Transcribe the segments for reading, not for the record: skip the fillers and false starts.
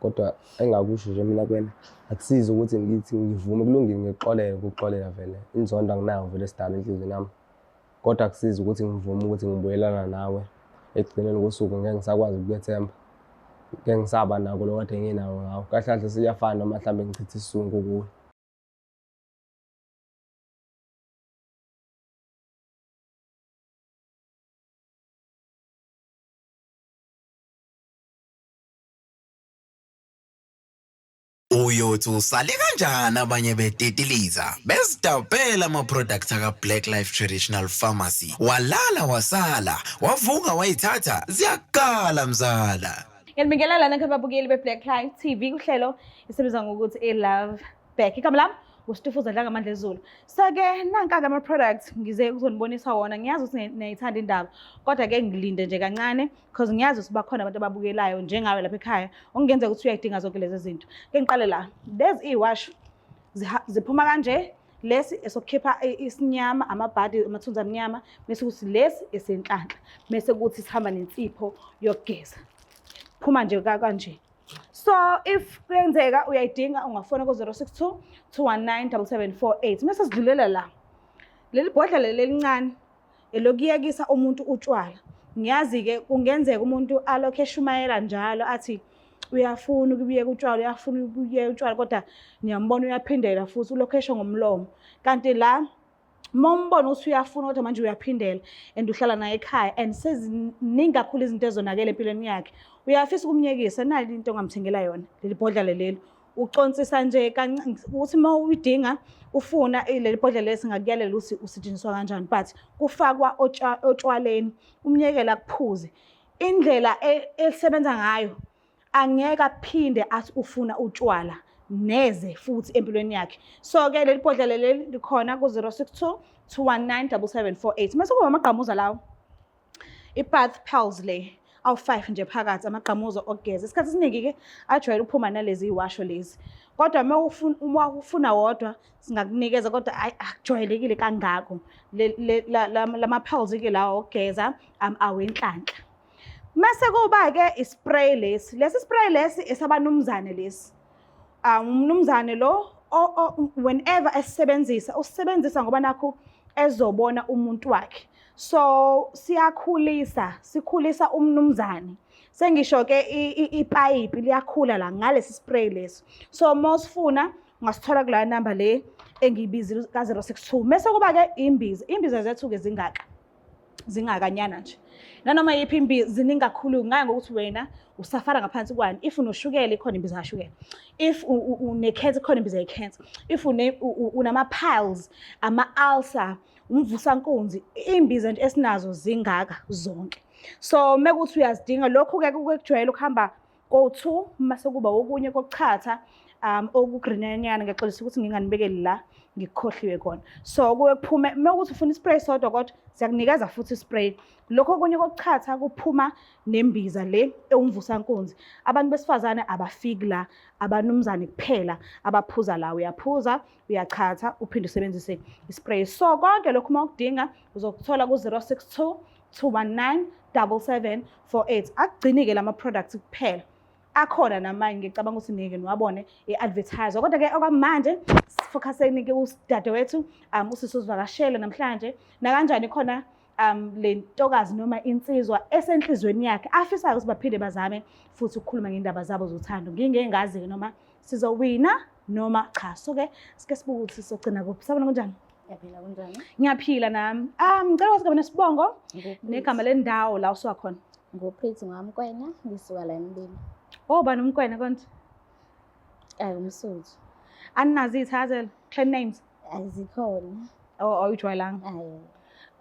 Kodwa engakusho nje mina kuwena akusizi ukuthi ngithi ngivume kulungile ngikuxolele ukuxolela vele. Inzondo anginayo vele sidala enhliziyweni yami. Kodwa akusizi ukuthi ngivume ukuthi ngibuyelana nawe ekugcineni kosuku ngeke ngisakwazi ukukwethemba. Ngeke ngisaba nako lo kade nginawo ngawo. Kahle kahle siyafana noma mhlambe ngichithe isizungu kuwe. Uyothi usale kanjani abanye betitiliza bezidabhela ama-product aka-Black Life Traditional Pharmacy walala wasala wavuka wayithatha ziyakala mzala. Ngiyanibingelela nonke ababukeli be-Black Life TV kuhlelo esibiza ngokuthi i-Love Back. Igama lami uStufuza Dlangamandla Ezulu. So-ke nanka-ke ama-products ngize ukuzonibonisa wona. Ngiyazi ukuthi niyayithanda indaba kodwa-ke ngilinde nje kancane because ngiyazi ukuthi bakhona abantu ababukelayo njengawe lapha ekhaya okungenzeka ukuthi uyayidinga zonke lezi zinto. Ke ngiqale la. Lezi iy'washo ziphuma kanje lesi esokukhipha isinyama amabhadi amathunzi amnyama bese kuthi lesi esenhlanhla bese kuthi sihamba nensipho yokugeza phuma nje kanje. So if kuyenzeka uyayidinga ungafona ku-062 219 7748. Mase sidlulela la. Leli bhodlela leli elincane elokuyekisa umuntu utshwala. Ngiyazi-ke kungenzeka umuntu alokhu eshumayela njalo athi uyafuna ukubuyeka utshwala, uyafuna ukubuyeka utshwala kodwa niyambona uyaphindela futhi ulokhu esho ngomlomo. Kanti la uma umbona ukuthi uyafuna kodwa manje uyaphindela and uhlala naye ekhaya and seziningi kakhulu izinto ezonakele empilweni yakhe uyafisa ukumnyekisa nali into ongamthengela yona leli bhodlela leli uconsisa nje kancane ukuthi uma uyidinga ufuna leli bhodlela leli singakuyalela ukuthi usetshenziswa kanjani but kufakwa otshwaleni umnyekela kuphuze indlela elisebenza ngayo angeke aphinde athi ufuna utshwala neze futhi empilweni yakhe. So ke leli bhodlela leli likhona ku-062 219 7748. Mase kuba amagqamuza lawo. I-Bath Pearls le awu-5 nje phakathi amagqamuza okugeza. Isikhathi esiningi-ke ajwayele ukuphuma nalezi iy'washo lezi. Kodwa uma ufuna uma ufuna wodwa singakunikeza kodwa ayi akujwayelekile kangako. Lama-pearls-ke lawa okugeza awenhlanhla. Mase kuba-ke ispray lesi. Lesi spray lesi esabanumzane lesi. Umnumzane lo whenever esisebenzisa, usisebenzisa ngoba nakhu ezobona umuntu wakhe. So siyakhulisa, sikhulisa umnumzane. Sengisho-ke ipayipi liyakhula la ngalesi spray lesi. So uma usifuna ungasithola kula number le engiyibizile ka-062. Mese kuba-ke imbiza. Imbiza zethu-ke zingaka. Zingakanyana nje. Nanoma yiphi imbiza ziningi kakhulu ngaya ngokuthi wena usafara ngaphansi kwani. If unoshukela ikhona imbiza kashukela. If une-cancer ikhona imbiza ye-cancer. If unama-piles, ama-ulcer, umvusankunzi, imbiza nje esinazo zingaka zonke. So mekuthi uyazidinga lokhu-ke kujwayele ukuhamba ko-2 mase kuba okunye kokuchatha okugrinanyana. Ngiyaxolisa ukuthi nginganibekeli la ngikukhohliwe kona. So kuye kuphume uma ukuthi ufuna ispray sodwa kodwa siyakunikeza futhi ispray. Lokho okunye kokuchatha kuphuma nembiza le ewumvusankunzi. Abantu besifazane abafiki la, abanumzane kuphela abaphuza la. Uyaphuza, uyachatha, uphinde usebenzise ispray. So konke lokhu uma ukudinga uzokuthola ku-062 219 7748. Akugcini-ke lama products kuphela, akhona namanye ngicabanga ukuthi nike niwabone i-advertiser. Kodwa-ke okwamanje sifocuseni-ke udadewethu usisi uzivakashele namhlanje nakanjani khona le ntokazi noma insizwa esenhlizweni yakhe afisayo ukuthi baphinde bazame futhi ukukhuluma ngendaba zabo zothando. Ngingeke ngazi-ke noma sizowina noma cha. So-ke sike sibuke ukuthi sizogcina kuphi. Sabona kunjani? Ngiyaphila kunjani? Ngiyaphila nami. Ngicela kwazi igama nesibongo negama lendawo la usuka khona. NguPretty ngwaMkwena, ngisuka la eMbili. Oh, bani uMkwena konje? Ayi umSuthu. Aninazo iy'thakazelo, clan names? Azikhona. Oh, awujwayelanga? Ayi.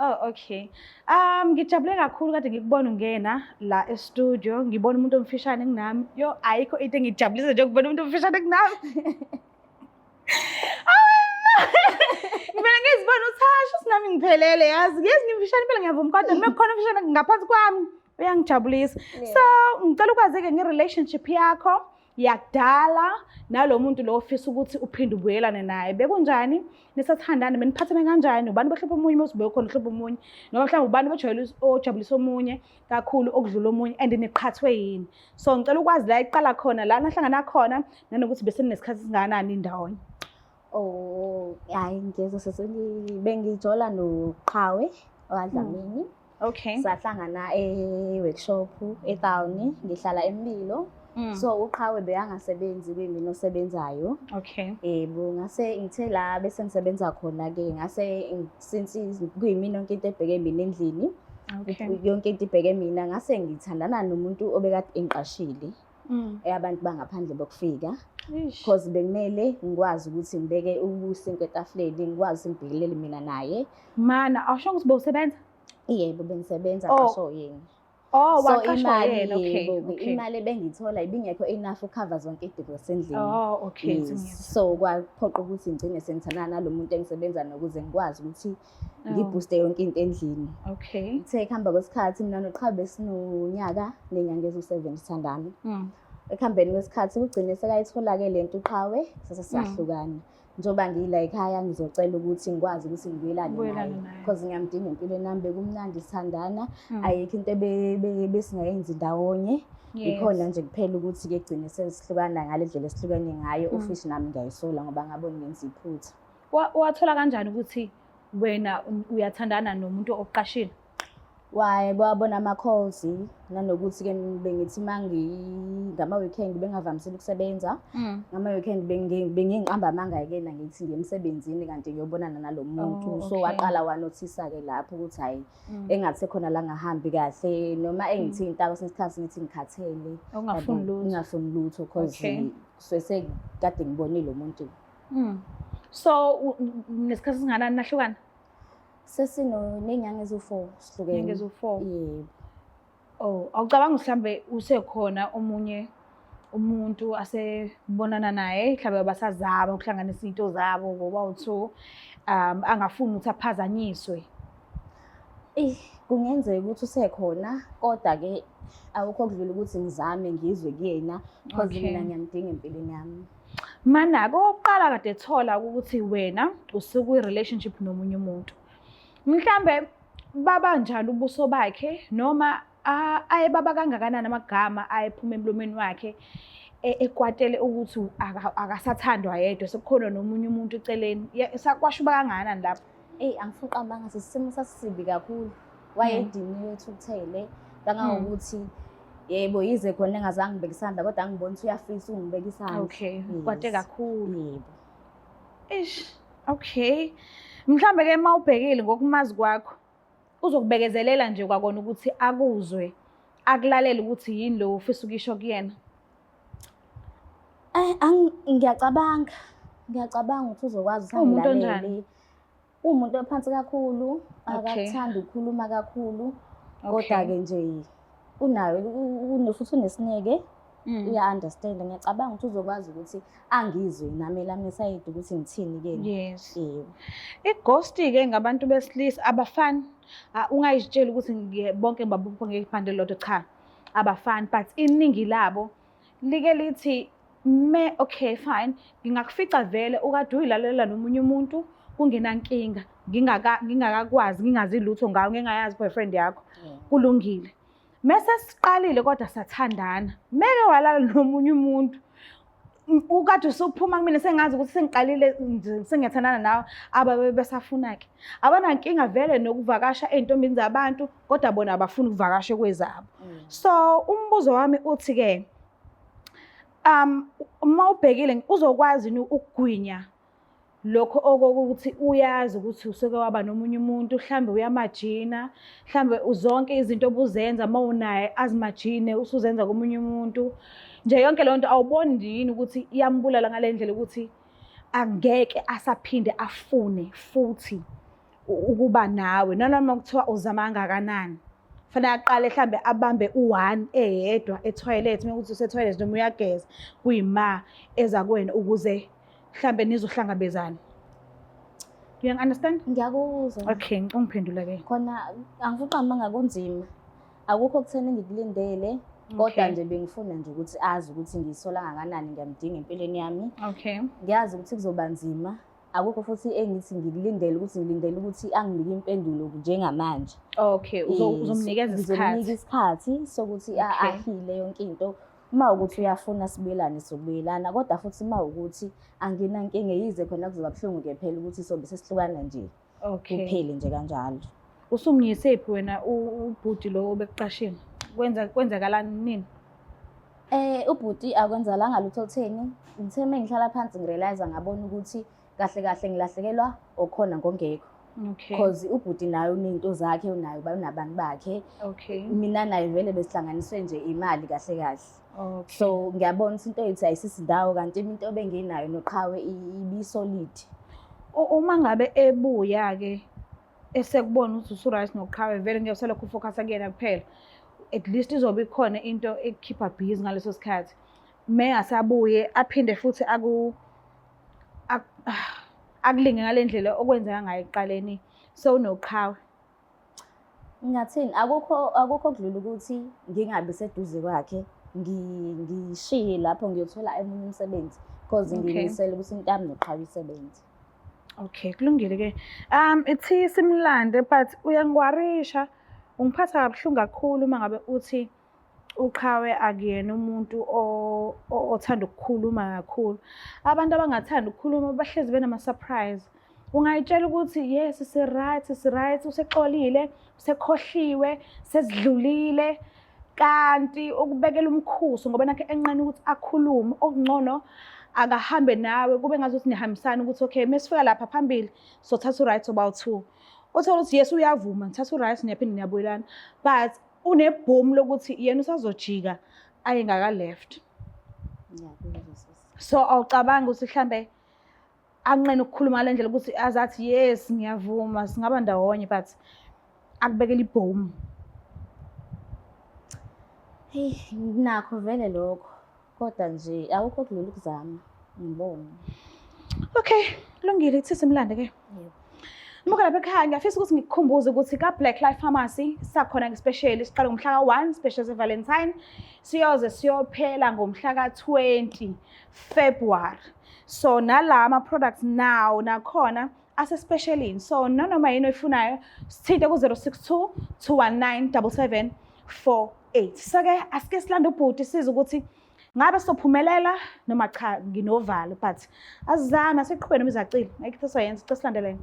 Oh, okay. Ngijabule kakhulu kade ngikubona ungena la e-studio, ngibona umuntu omfishane kunami. Yo, ayikho into engijabulisa nje ukubona umuntu omfishane kunami. Ngivele ngizibona ukuthi hasho sinami ngiphelele yazi. Yes, ngimfishane impela ngiyavuma kodwa uma kukhona omfishane ngaphansi kwami uyangijabulisa. So, ngicela ukwazi-ke nge-relationship yakho. Yakudala nalo muntu lo ofisa ukuthi uphinde ubuyelane naye. Bekunjani? Nisathandana, beniphathene kanjani? Ubani behlupha omunye uma usubuye khona uhlupha omunye? Noma mhlawumbe ubani bejwayele ojabulisa omunye kakhulu okudlula omunye and niqhathwe yini? So ngicela ukwazi la iqala khona, la nahlangana khona nanokuthi bese ninesikhathi esingakanani ndawonye. Oh, hayi ngiyezwa sesi bengijola noQhawe okaDlamini. Okay. Sahlangana e-workshop etown, ngihlala eMbilo. So uQhawe bekangasebenzi kuyimina osebenzayo. Okay. Yebo, ngase ngithe la bese ngisebenza khona ke ngase since kuyimina yonke into ebheke mina endlini. Okay. Yonke into ibheke mina ngase ngithandana nomuntu obekade engiqashile. Abantu bangaphandle bokufika. Eish. Because bekumele ngikwazi ukuthi ngibeke usinkwa etafuleni, ngikwazi ukuthi ngibhekelele mina naye. Mana, awusho ukuthi bowusebenza? Yebo, bengisebenza Oh. qasho yena. Oh, So waqashwa imali yena, okay. yebo, Okay. imali ebengiyithola ibingekho enough ukukhava zonke izidingo zasendlini. Oh, okay. Yes. Sengiyezwa. So kwaphoqa ukuthi ngigcine sengithandana nalo muntu engisebenza naye ukuze ngikwazi ukuthi Oh. ngibooste yonke into endlini. Okay. Kuthe kuhamba kwesikhathi mina noQhawe besinonyaka nenyanga eziwu-7 sithandana. Ekuhambeni kwesikhathi kugcine sekayithola-ke le nto uQhawe, sase siyahlukana. Njengoba ngila ekhaya ngizocela ukuthi ngikwazi ukuthi ngibuyelane Ubuyelane naye. naye. Because ngiyamdinga empilweni yami, bekumnandi sithandana, ayikho into besingayenzi ndawonye. Yes. Ikhona nje kuphela ukuthi-ke gcine sesihlukana ngale ndlela esihlukene ngayo, ufishi nami ngiyayisola ngoba ngabona ngenza iphutha. Wathola kanjani ukuthi wena uyathandana nomuntu oqashile? Waye wabona ama-calls nanokuthi-ke bengithi uma ngama-weekend bengavamisile ukusebenza. Ngama-weekend bengingiqamba amanga-ke na ngithi ngiye emsebenzini kanti ngiyobonana nalo muntu. Oh, So okay. waqala wanothisa-ke lapho ukuthi hhayi engathi sekhona la ngahambi kahle noma engithinta kwesinye isikhathi ngithi ngikhathele. Ungafuni Yabo, lutho. Ngingafuni lutho cause Okay. kusuke sekade ngibonile umuntu. So nesikhathi esingakanani nahlukana? Sesino ney'nyanga eziwu-4 sihlukene. Inyanga eziwu-4. Yebo. Oh, awucabangi mhlambe usekhona omunye umuntu asebonana naye mhlambe basazama ukuhlanganisa izinto zabo ngoba u-two angafuni ukuthi aphazanyiswe. Eh, kungenzeka ukuthi usekhona kodwa-ke akukho okudlula ukuthi ngizame ngizwe kuyena because Okay. mina ngiyamdinga empilweni yami. Mana kokuqala kade ethola ukuthi wena usukwi-relationship nomunye umuntu. Mhlambe babanjani ubuso bakhe noma ayebaba kangakanani amagama ayephuma emlomeni wakhe ekwatele ukuthi akasathandwa yedwa sekukhona nomunye umuntu eceleni. Kwashuba kangakanani lapho? Eyi, angifuni uqamba amanga, isimo sasisibi kakhulu. Wayediniwe ethukuthele kangangokuthi yebo yize khona engazange ngibeke isandla kodwa ngibona ukuthi uyafisa ukungibeka isandla. Okay, Yes. kwate kakhulu. Yebo. Eish, okay. Mhlambe ke uma ubhekile ngokumazi kwakho uzokubekezelela nje kwakona ukuthi akuzwe, akulalele ukuthi yini lo ofisa ukisho kuyena. Eh, ngiyacabanga. Ngiyacabanga ukuthi uzokwazi ukuthi Uwumuntu angilalele. onjani? Uwumuntu ophansi kakhulu, Okay. akakuthandi ukukhuluma kakhulu. Okay. Kodwa-ke nje unayo futhi unesineke, uya-understand. Ngiyacabanga ukuthi uzokwazi ukuthi angizwe nami elami isayidi ukuthi ngithini kuyena. Yes. Yebo. I-ghost-ke ngabantu besilisa abafani. Ungayizitsheli ukuthi bonke ngibabopha ngebhande elilodwa, cha, abafani, but iningi labo like lithi me okay fine ngingakufica vele ukade uyilalela nomunye umuntu kungenankinga, ngingakakwazi, ngingazi lutho ngawe, ngingayazi boyfriend yakho. Kulungile. Mese siqalile kodwa sathandana. Meke walala nomunye umuntu. Ukade usuphuma kumina sengazi ukuthi sengiqalile nje sengiyathandana nawe, ababe besafuna-ke. Abanankinga vele nokuvakasha ey'ntombini zabantu, kodwa bona abafuni ukuvakasha kwezabo. So umbuzo wami uthi-ke, uma ubhekile uzokwazi yini ukugwinya lokho okokuthi uyazi ukuthi usuke waba nomunye umuntu, mhlambe uyamajina, mhlambe zonke izinto obuzenza uma unaye azimajine usuzenza komunye umuntu. Nje yonke leyo nto awuboni yini ukuthi iyambulala ngale ndlela ukuthi angeke asaphinde afune futhi ukuba nawe, nanoma kuthiwa uzama kangakanani. Fanele aqale mhlambe abambe u-one eyedwa ethoyilethi, uma kuthi usethoyilethi noma uyageza, kuyima eza kuwena ukuze mhlambe nizohlangabezana. You understand? Ngiyakuzwa. Okay, ngicela ungiphendule ke. Khona angifuni uqamba amanga, kunzima. Akukho okutheni engikulindele. Kodwa Okay. nje bengifuna nje ukuthi azi ukuthi ngiyisola kangakanani, ngiyamdinga empilweni yami. Okay. Ngiyazi ukuthi kuzoba nzima. Akukho futhi engithi ngikulindele ukuthi ngilindele ukuthi anginike impendulo njengamanje. Okay, uzomnikeza Ngizomnika isikhathi. isikhathi sokuthi Okay. ahile yonke into. Uma ukuthi uyafuna sibuyelane sobuyelana, kodwa futhi uma ukuthi anginankinga yize khona kuzoba buhlungu-ke phela ukuthi sobe sesihlukana nje. Okay. Kuphele nje kanjalo. Usumyisephi wena ubhuti lo obekuqashile? Kwenzakalani nini? Ubhuti akwenzalanga lutho olutheni. Ngithe uma ngihlala phansi ngirealize ngabona ukuthi kahle kahle ngilahlekelwa okhona ngongekho. Okay. Cause ubhuti naye uney'nto zakhe, unayo unabantu bakhe. Okay. Mina naye vele besihlanganiswe nje imali kahle kahle. Okay. So ngiyabona ukuthi into yethu ayisisindawo, kanti into ebenginayo noqhawe ibisolid. Uma ngabe ebuya-ke esekubona ukuthi usu-right noqhawe, vele ngeke usalokhu ufocusa kuyena kuphela. At least izobe ikhona into ekukhipha busy ngaleso sikhathi. Mengasabuye aphinde futhi akulinge ngale ndlela okwenzeka ngayo ekuqaleni sewunoqhawe. Ngingathini, akukho okudlula ukuthi ngingabi seduze kwakhe, ngishiye lapho ngiyothola emunye umsebenzi, cause Okay. ngiyimisele ukuthi into yami noqhawe isebenze. Okay, kulungile ke. Ithi simlande, but uyangiwarisha, ungiphatha kabuhlungu kakhulu uma ngabe uthi uqhawe akuyena umuntu othanda ukukhuluma kakhulu. Abantu abangathandi ukukhuluma bahlezi benama-surprise. Ungayitshela ukuthi yes, si-right, si-right, usexolile, usekhohliwe, sesidlulile, kanti ukubekela umkhuso ngoba nakhe enqena ukuthi akhulume, okungcono akahambe nawe kube ngazuthi nihambisana ukuthi okay, mesifika lapha phambili sothatha u-right about two. Uthole ukuthi yes uyavuma, ngithatha u-right, niyaphinde niyabuyelana, but unebhomu lokuthi yena usazojika aye ngaka-left. Ngiyakuzwa sisi. So awucabangi ukuthi mhlambe anqene ukukhuluma ngale ndlela ukuthi azathi yes ngiyavuma singaba ndawonye, but akubekela ibhomu. Hey, nginakho vele lokho, kodwa nje akukho okudlula ukuzama, ngibonge. Okay, kulungile, ithi simlande ke. Yebo. Muka lapha ekhaya, ngiyafisa ukuthi ngikukhumbuze ukuthi ka-Black Life Pharmacy sakhona nge-special, siqale ngomhla ka-1 special se-Valentine, siyoze siyophela ngomhla ka-20 February. So nala ama-products nawo nakhona ase-specialini. So nanoma yini oyifunayo sithinte ku-062 219 7748. So ke asike silande ubhuti size ukuthi ngabe sophumelela noma cha, nginovalo, but asizame, asiqhube noma izacile. Ayikho into esoyenza, sicela silandelene.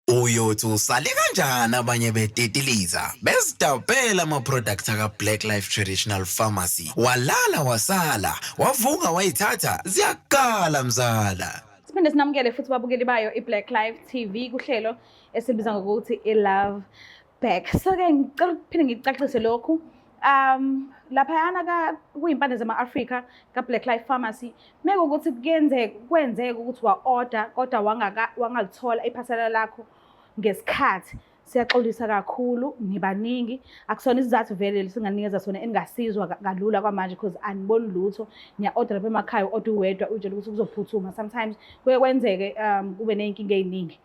Uyothi usale kanjani abanye betitiliza bezidabhela ama-product aka-Black Life Traditional Pharmacy, walala wasala wavuka wayithatha ziyakala mzala. Siphinde sinamukele futhi babukeli bayo i-Black Life TV kuhlelo esilibiza ngokuthi i-Love Back. So ke ngicela ukuphinde ngicacise lokhu. Laphayana ka kuyimpande zama-Afrika ka-Black Life Pharmacy, meke ukuthi kwenzeka ukuthi wa-order kodwa wangalithola iphasela lakho ngesikhathi, siyaxolisa kakhulu, nibaningi, akusona isizathu vele lesinganikeza sona eningasizwa kalula kwamanje, because aniboni lutho, niya-order lapha emakhaya, u-order uwedwa uyitshela ukuthi kuzophuthuma. Sometimes kuye kwenzeke kube ney'nkinga ey'ningi.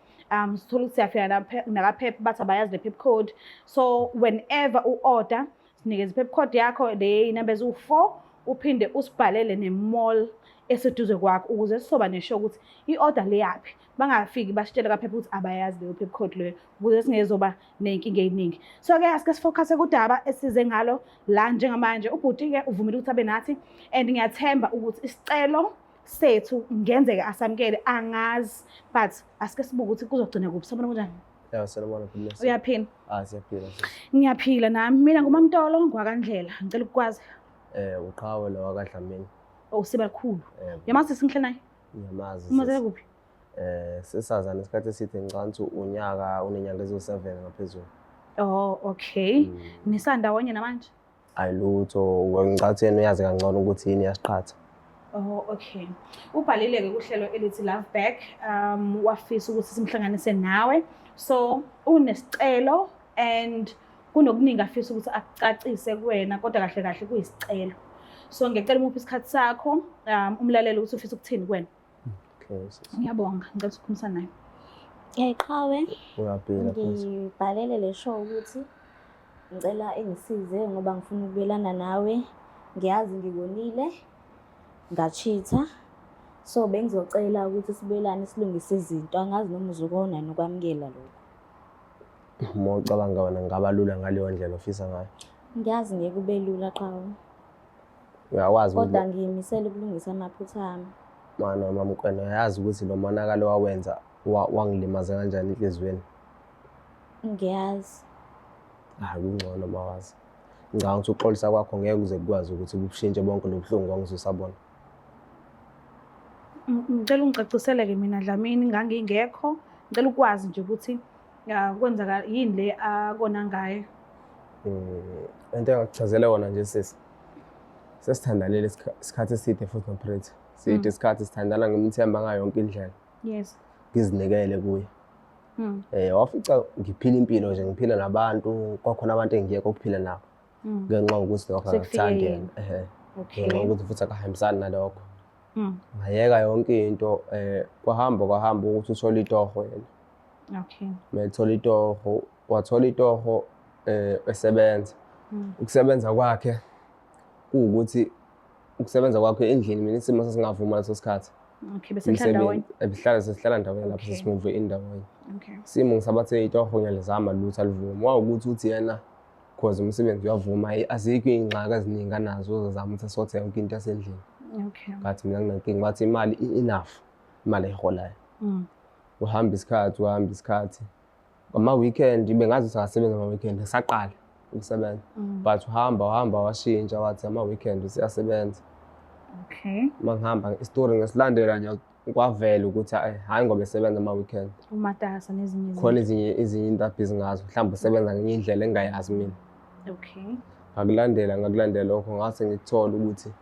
Sithola ukuthi siyafika nakaPep, bathi abayazi le Pep code. So whenever u-order, sinikeza i-Pep code yakho le inamba eziwu-4, uphinde usibhalele ne-mall eseduze kwakho ukuze sizoba nesho ukuthi i-order leyaphi. Bangafiki basitshele kaPep ukuthi abayazi leyo Pep code leyo, ukuze singezoba ney'nkinga ey'ningi. So ke asike sifocuse kudaba esize ngalo la njengamanje. Ubhuti-ke uvumile ukuthi abe nathi, and ngiyathemba ukuthi isicelo sethu ngenzeka asamukele, angazi, but asike sibuke ukuthi kuzogcina kuphi. Sabona kunjani? Ya, sanibona phela. Uyaphila? Ah, siyaphila sisi. Ngiyaphila nami. Mina nguMamtolo ngwakandlela. Ngicela ukukwazi. Uqhawe lo wakwaDlamini. Oh, siba likhulu. Uyamazi singihle naye? Ngiyamazi. Umazela kuphi? Sisazana isikhathi eside, ngicabanga ukuthi unyaka unenyanga eziwu-7 ngaphezulu. Oh, okay. Nisandawonye namanje? Ayilutho, ngicabanga yena uyazi kangcono ukuthi yini yasiqhatha. Oh, okay. Ubhalile-ke kuhlelo elithi Love Back, wafisa ukuthi simhlanganise nawe. So unesicelo and kunokuningi afisa ukuthi akucacise kuwena, kodwa kahle kahle kuyisicelo. So ngiyacela umuphe isikhathi sakho, umlalele ukuthi ufisa ukuthini kuwena. Okay, sisi. Ngiyabonga, ngicela ukukhulumisana naye. Hey qhawe, Uyaphila futhi. Ngibhalele le show ukuthi ngicela engisize ngoba ngifuna ukubuyelana nawe. Ngiyazi ngikonile, ngachitha. So bengizocela ukuthi sibuyelane silungise izinto. Angazi noma uzokona nokwamukela lokho. Uma ucabanga wena ngaba lula ngaleyo ndlela ofisa ngayo. Ngiyazi ngeke kube lula qhawe. Uyakwazi Kodwa ngiyimisele ukulungisa amaphutha ami. Mwana wamamkwena, uyazi ukuthi lo monakalo wawenza wangilimaza kanjani enhliziyweni? Ngiyazi. Hayi, kungcono mawazi. Ngicabanga ukuthi ukuxolisa kwakho ngeke kuze kukwazi ukuthi kushintshe bonke lo buhlungu wangizwisa bona. Ngicela ungicacisele-ke mina Dlamini, ngangingekho. Ngicela ukwazi nje ukuthi kwenzeka yini le akona ngayo. Into engakuchazela yona nje sisi, sesithandanile isikhathi eside futhi noPretty. Side isikhathi sithandana, ngimthemba ngayo yonke indlela. Ngizinikele kuye. Wafica ngiphila impilo nje, ngiphila nabantu, kwakhona abantu engiyeka ukuphila nabo. Ngenxa yokuthi lokho Sekufike akakuthandi yena. yena. Ngenxa yokuthi futhi akahambisani nalokho. Ngayeka yonke into, kwahamba kwahamba ukuthi uthole itoho yena. Methola itoho, wathola itoho esebenza. Ukusebenza kwakhe kuwukuthi ukusebenza kwakhe endlini mina isimo sasingavuma leso sikhathi. Bese nihlala ndawonye? Behlala sesihlala ndawonye lapho sesimuve indawonye. Isimo ngisabathe itoho ngiyalizama lutho alivumi. Wawukuthi uthi yena cause umsebenzi uyavuma, azikho iy'ngxaki eziningi anazo, uzozama ukuthi asothe yonke into yasendlini. Ngathi mina nginenkinga, ngathi imali enough, imali ayiholayo. Uhamba isikhathi, uhamba isikhathi. Ama-weekend, bengazi ukuthi akasebenzi ama-weekend, ngisaqala ukusebenza. But uhamba, uhamba washintsha, wathi ama-weekend useyasebenza. Uma ngihamba, isitori ngisilandela nje, kwavela ukuthi hhayi ngoba esebenza ama-weekend. Umatasa nezinye izinto. Khona ezinye into abhizi ngazo, mhlawumbe usebenza ngenye indlela engingayazi mina. Ngakulandela lokho, ngase ngikuthola ukuthi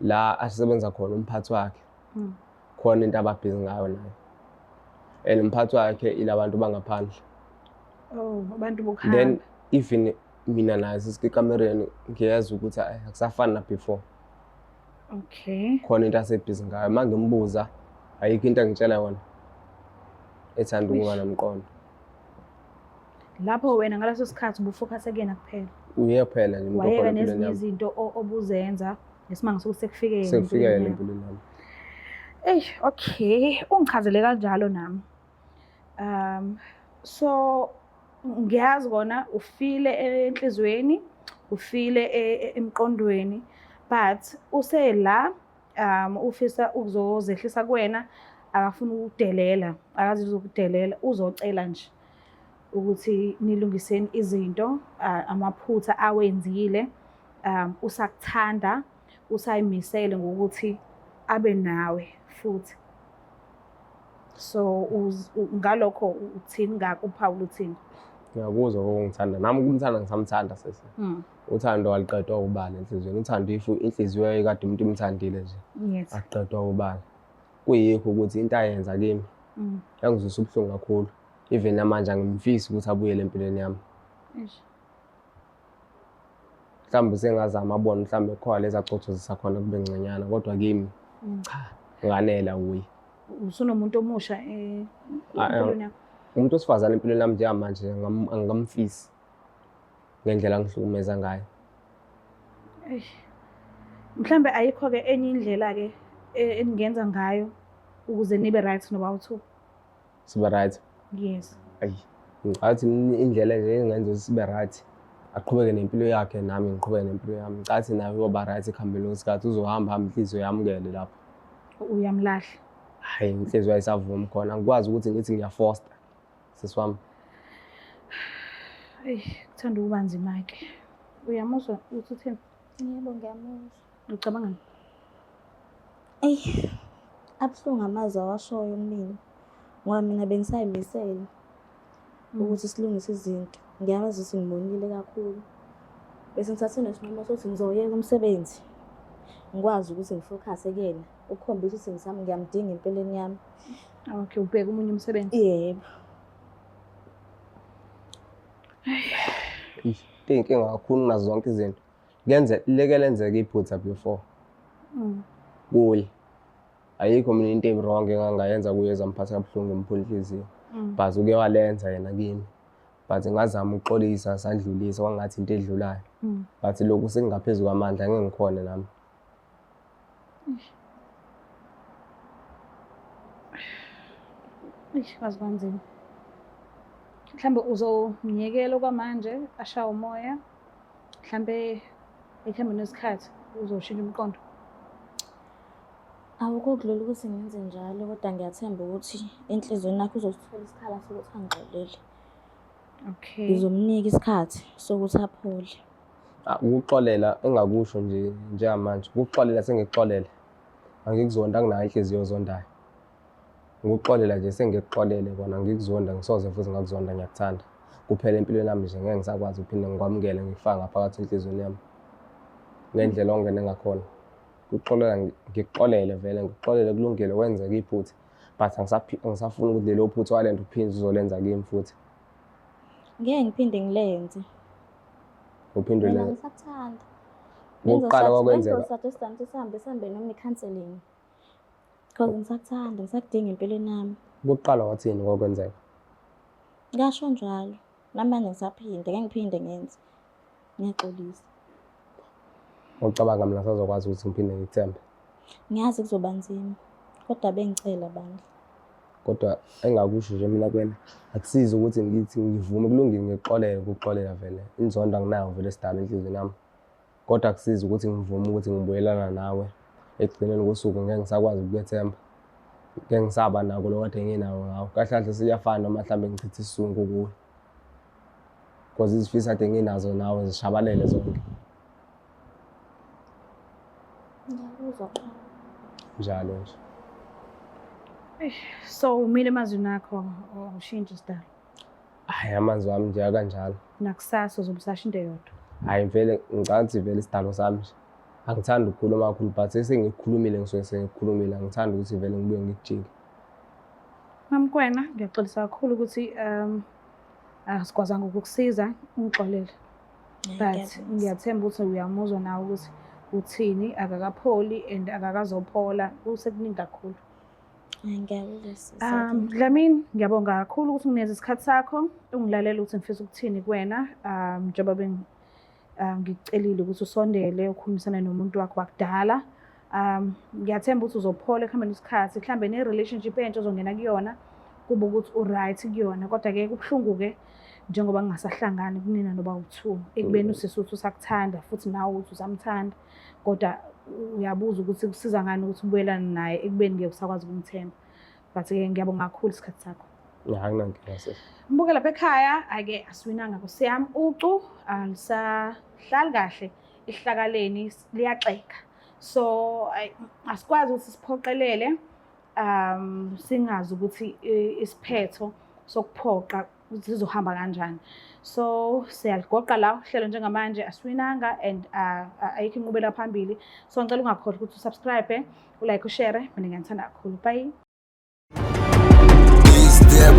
la asebenza khona umphathi wakhe, khona into ababhizi ngayo naye. And umphathi wakhe ilabantu bangaphandle. Oh, abantu bokuhamba. Then even mina naye sisikamereni ngiyezwa ukuthi akusafani na before. Khona into asebhizi ngayo. Uma ngimbuza ayikho into angitshela yona ethanda ukuba nomqondo. Lapho wena ngaleso sikhathi ubufocus kuyena kuphela. Uye kuphela nje umuntu Wayeka okhona nezinye empilweni yami. izinto obuzenza ngesimanga sokuthi sekufike yena Sekufike yena empilweni yakho. empilweni yami. Eyi, okay, ungichazele kanjalo nami. So ngiyazi kona ufile enhliziyweni, ufile emqondweni, but usela ufisa ukuzozehlisa kuwena, akafuni ukudelela, akazi ukudelela, uzocela nje ukuthi nilungiseni izinto, amaphutha awenzile, usakuthanda, usayimisele ngokuthi abe nawe futhi. So ngalokho uthini ngakho, uPaul uthini? Ngiyakuzwa ukungithanda. Nami ukumthanda ngisamthanda sisi. Uthando aluqedwa ubala enhliziyweni. Uthando if inhliziyo ekade umuntu imthandile nje. Akuqedwa ubala. Kuyikho ukuthi into ayenza kimi yangizwisa ubuhlungu kakhulu. Even namanje angimfisi ukuthi abuyele empilweni yami. Mhlawumbe sengazama abone mhlawumbe khona lezi acotho zisakhona kube ngconywana, kodwa kimi cha, nganela uye. Usunomuntu omusha empilweni yakho? Umuntu wesifazane empilweni yami njengamanje angamfisi ngendlela angihlukumeza ngayo. Eish. Mhlambe ayikho-ke enye indlela-ke eningenza ngayo ukuze nibe right noba u-two? Sibe right? Yes. Ayi, ngicathi indlela nje engenza ukuthi sibe right, aqhubeke nempilo yakhe nami ngiqhubeke nempilo yami. Ngicathi naye uyoba right ekuhambeni kwesikhathi, uzohamba hambe inhliziyo yamukele lapho. Uyamlahla? Hhayi, inhliziyo ayisavumi khona. Angikwazi ukuthi ngithi ngiyafosta, sisi wami. Eyi, kuthanda ukuba nzima-ke. Uyamuzwa ukuthi uthini? Yebo, ngiyamuzwa. Ucabangani? Eyi, abuhlungu amazwi awashoyo kumina, ngoba mina bengisayimisele ukuthi silungise izinto. Ngiyazi ukuthi ngibonile kakhulu. Bese ngithathe nesinqumo sokuthi ngizoyeka umsebenzi, ngikwazi ukuthi ngifocus kuyena, ukukhombisa ukuthi ngiyamdinga empilweni yami. Okay, ubheke omunye umsebenzi? Yebo. Eish, iy'nkinga kakhulu nazo zonke izinto. Leke lenzeka iphutha before. Kuye. Ayikho mina into e-wrong engangayenza kuye ezamphatha kabuhlungu ngimuphula inhliziyo. But uke walenza yena kimi. But ngazama ukuxolisa sadlulisa kwangathi into edlulayo. But lokhu sekungaphezu kwamandla ngeke ngikhone nami. Eish, kwaze kwanzima. Mhlambe uzomyekela okwamanje ashawe umoya. Mhlambe ekuhambeni kwesikhathi uzoshintsha umqondo. Awukho kulula ukuthi ngenze njalo kodwa ngiyathemba ukuthi enhliziyweni yakhe uzosithola isikhala sokuthi angixolele. Okay. Ngizomnika isikhathi sokuthi aphole. Ah, ukuxolela engakusho nje njengamanje ukuxolela sengikuxolele angikuzonda anginayo inhliziyo ozondayo Ngikuxolela nje sengikuxolele kona ngikuzonda ngisoze futhi ngakuzonda ngiyakuthanda. Kuphela empilweni yami nje ngeke ngisakwazi ukuphinde ngikwamukele ngikufake ngaphakathi enhliziyweni yami ngendlela ongene ngakhona. Kuxolela ngikuxolele vele ngikuxolele kulungile kwenzeka iphutha but angisafuni ukuthi lelo phutha walento uphinde uzolenza kimi futhi. Ngeke ngiphinde ngilenze. Uphinde Mina ulenze. ngisakuthanda. Okokuqala kwakwenzeka. Bengizosuggesta ukuthi sihambe sihambe noma i-counselling. Because ngisakuthanda, ngisakudinga empilweni yami. Kuqala wathini kwakwenzeka? Ngasho njalo. Namanje ngisaphinde, ngeke ngiphinde ngenze. Ngiyaxolisa. Ucabanga mina sazokwazi ukuthi ngiphinde ngikuthembe? Ngiyazi kuzoba nzima, kodwa bengicela bandla. Kodwa engakusho nje mina kuwena akusizi ukuthi ngithi ngivume kulungile ngikuxolele ukuxolela vele. Inzondo anginayo vele sidala enhliziyweni yami. Kodwa akusizi ukuthi ngivume ukuthi ngibuyelana nawe ekugcineni kosuku ngeke ngisakwazi ukukwethemba. Ngeke ngisaba nako lo kade nginawo ngawe. Kahle kahle siyafana noma mhlawumbe ngichithe isizungu kuwe. Because izifiso kade nginazo nawe zishabalele zonke. Ngiyakuzwa qha. Njalo nje. So umile emazwini akho awushintshi sidalo. Hhayi amanzi wami nje akanjalo. Nakusasa uzobe usasho into eyodwa. Hhayi vele ngicabanga ukuthi vele isidalo sami nje. Angithandi ukukhuluma kakhulu but sengikukhulumile ngisuke sengikukhulumile angithandi ukuthi vele ngibuye ngikujike. Mamkwena, ngiyaxolisa kakhulu ukuthi asikwazanga ukukusiza, ungixolele. But ngiyathemba ukuthi uyamuzwa nawe ukuthi uthini, akakapholi and akakazophola, kusekuningi kakhulu. Ngiyabonga. Dlamini, ngiyabonga kakhulu ukuthi unginikeze isikhathi sakho, ungilalela ukuthi ngifisa ukuthini kuwena, njengoba ngikucelile ukuthi usondele ukhulumisane nomuntu wakho wakudala. Ngiyathemba ukuthi uzophola ekuhambeni kwesikhathi, mhlambe ne-relationship entsha ozongena kuyona kube ukuthi u-right kuyona, kodwa-ke kubuhlungu-ke njengoba kungasahlangani kunina noba u-two, ekubeni usisi uthi usakuthanda futhi nawe uthi usamthanda, kodwa uyabuza ukuthi kusiza ngani ukuthi ubuyelane naye ekubeni ngeke usakwazi ukumthemba. But-ke ngiyabonga kakhulu isikhathi sakho. Akunankinga sisi. Mbuke lapha ekhaya ake asiwinanga nkosi yami, ucu alisahlali kahle esihlakaleni, liyaxega. So asikwazi ukuthi siphoqelele singazi ukuthi isiphetho sokuphoqa sizohamba kanjani. So siyaligoqa la uhlelo njengamanje asiwinanga and ayikho inqubela phambili. So ngicela ungakhohlwa ukuthi usubscribe, ulike, ushare. Mina ngiyanithanda kakhulu. Bye. Is there